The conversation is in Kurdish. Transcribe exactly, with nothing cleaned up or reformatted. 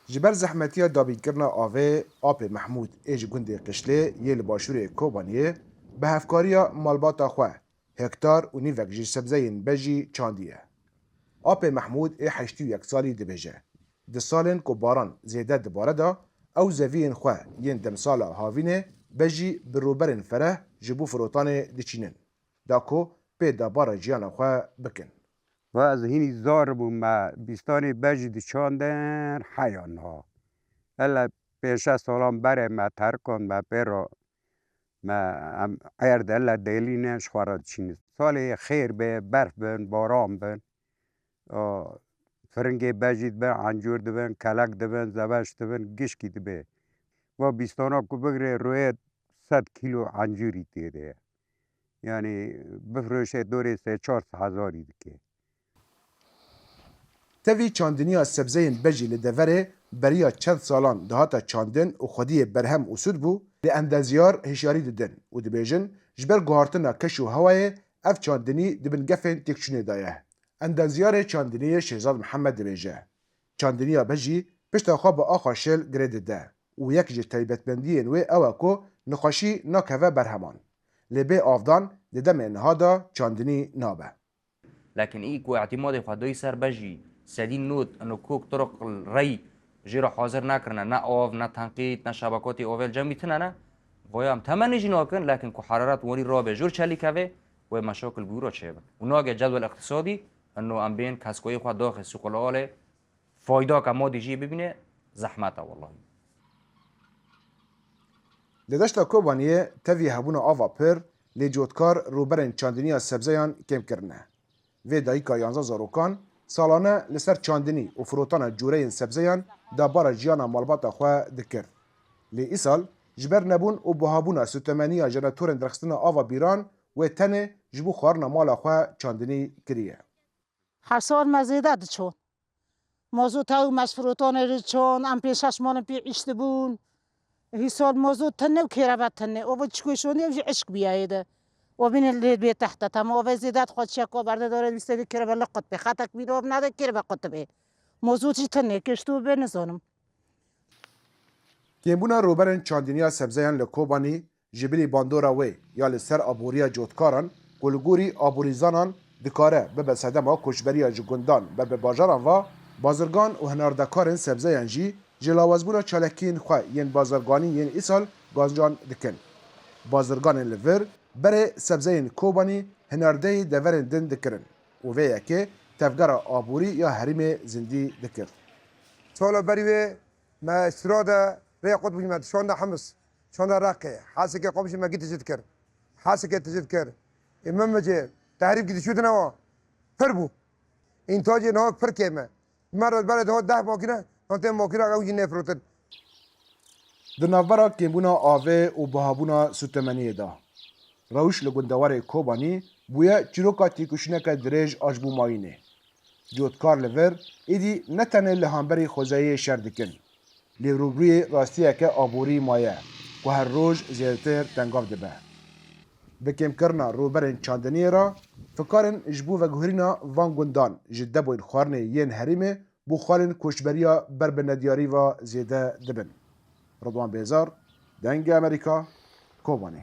Ji ber zehmetiya dabînkirina avê, Apê Mehmûd ê ji gundê Qişlê yê li başûrê Kobaniyê bi hevkariya malbata xwe hektar û nîvek ji sebzeyên bejî çandiye. Apê Mehmûd ê heştê û yek salî dibêje, di salên ku baran zêde dibare de ew zeviyên xwe yên demsala havînê bejî bi rûberên fereh ji bo firotanê diçînin, da ku pê debara jiyana xwe bikin. Ve ez hînî zar bûm, me bîstanê bejî diçandin heya niha. Hele pênc şeş salan berê me terikand, me pê re, me em erd hele dêlîne ji xwe re diçînin. Salê xêr be, berf bin, baran bin. O, firingê bejî dibin, encûr dibin, kelek dibin, zebeş dibin, gişkî dibe. Va bîstana ku bigirê rûyê sed kîlo encûrî tê de ye. Yanî bifroşê dorê sê çar sed hezarî dike. Tevî çandiniya sebzeyên bejî li deverê beriya çend salan dihata çandin û xwediyê berhem û sûd bû, lê endezyar hişyarî didin û dibêjin, ji ber guhartina keş û hewayê ev çandinî di bin gefên têkçûnê de ye. Endezyarê çandiniyê Şêzad Mihemed dibêje, çandiniya bejî pişta xwe bi axa şil girê dide û yek ji taybetmendiyên wê ew e ku nexweşî nakeve berheman. Lê bê avdan di demê niha de çandinî nabe. Lakin î ku îtîmadê xwe doyî ser bejî sedî nod ino kok tirq rey jê re hazir nekirine, ne av, ne tenqît, ne şebekatê avê li cem wî tine ne. Vaya em temenê jî nakin, lakin ku heraret warî rabe jor çelîkeve, wê meşakil bi wî re çêbin. Û nage cedwel iqtisadî, ino em bên keskoyê xwe daxê sûqul alê, faydaka madî jî bibîne, zehmet e wellahî. Li deşta Kobaniyê tevî hebûna ava pir, lê cotkar rûberên çandiniya sebzeyan kêm kirine. Vê dayika yanzdeh zarokan salane li ser çandinî û firotana cûreyên sebzeyan debara jiyana malbata xwe dikir. Lê îsal ji ber nebûn û buhabûna sûtemeniya jenetorên derxistina ava bîran wê tenê ji bo xwarina mala xwe çandinî kiriye. Her sal me zêde diçon. Mazot ew me ji firotanê re çon, em pênc şeş malên pê îş dibûn. Hîsal mazot tine û kêrebe tine. O bi çikoy şondiye jî eşk biyayê de. O bîne lê bê tehte. Tema o ve zêde xwe çeka berde dore dîse de kêrebe li qut be. Xetek bîne o bine de kêrebe qut be. Mazot jî tine, kêşto be nizanim. Kêmbûna rûberên çandiniya sebzeyan li Kobanî ji bilî bandora wê ya li ser aboriya cotkaran ku li gorî aborîzanan dikare bibe sedema koçberiya ji gundan ber bi bajaran ve, bazirgan û hinardekarên sebzeyan jî ji lawazbûna çalakiyên xwe yên bazirganî yên îsal gancan dikin. Bazirganên li vir berê sebzeyên Kobanî hinardeyî deverên din dikirin û vê yekê tevgera aborî ya herêmê zindî dikir. Sala berî wê me sira de rê qut bû me, şanda Hemis, şanda Reqê, Hesekê qamşî me gî tijî dikir. Hesekê tijî dikir. Ê min mi cê tehrîb gî dişûdine wa pir bû. Întacê niha pir kêm e. Me re berê dihat deh makîne, nan tê makîne ew jî nêfirotin. Di navbera kêmbûna avê û bihabûna sûtemeniyê de, rewş li gundewarê Kobanî bûye çîroka têkoşîneke dirêj a ji bo mayînê. Cotkar li vir êdî ne tenê li hemberî xwezayiyê şer dikin, lê rûbirûyê rastiyeke aborî maye ku her roj zêdetir tengav dibe. Bi kêmkirina rûberên çandiniyê re, fikarên ji bo veguherîna van gundan ji deboyên xwarinê yên herêmê bo xalên koçberiya ber bi nediyarî ve zêde dibin. Ridwan Bêzar, Dengê Amerîka, Kobanê.